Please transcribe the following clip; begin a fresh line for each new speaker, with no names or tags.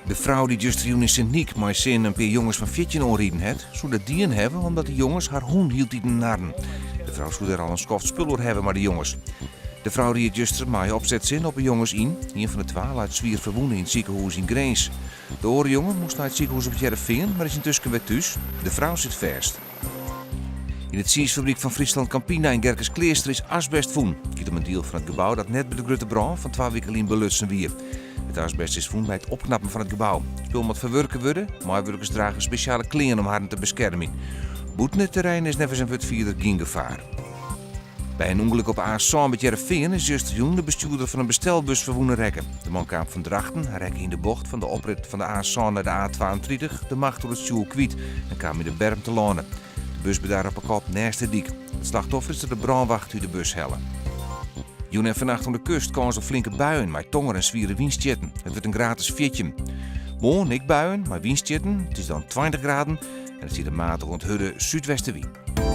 De frou dy't justerjûn yn Sint Nyk mei sin in pear jonges fan 14 oanriden hat, soe dat dien hawwe omdat de jonges har hûn hieltiten narren. De frou soe dêr al in skoft spul oer hawwe mei de jonges. De frou ried juster mei opsetsin op 'e jonges yn. Ien fan de twa leit swier ferwûne yn it sikehûs yn Grins. De oare jonge moast nei it sikehûs op It Hearrenfean, mar is yntusken wer thús. De frou sit fêst. Yn it tsiisfabryk fan Friesland Campina yn Gerkeskleaster is asbest fûn. It giet om in diel fan it gebou dat net by de grutte brân fan twa wiken lyn belutsen wie. It asbest is fûn by it opknappen fan it gebou. It spul moat ferwurke wurde. Meiwurkers drage spesjale klean om harren te beskermjen. Bûten it terrein is neffens in wurdfierder gjin gefaar. By in ûngelok op 'e A7 by It Hearrenfean is justerjûn de bestjoerder fan in bestelbus ferwûne rekke. De man kaam fan Drachten, hy rekke yn de bocht fan de oprit fan de A7 nei de A32 de macht oer it stjoer kwyt en kaam yn de berm telâne. De bus bedarre op 'e kop nêst de dyk. It slachtoffer is troch de brânwacht út de bus helle. Jûn en fannacht oan de kust kâns op flinke buien mei tonger en swiere wynstjitten. It wurdt in graad as 14. Moarn ek buien mei wynstjitten. It is dan 20 graden en it stiet in matige oant hurde súdwestewyn.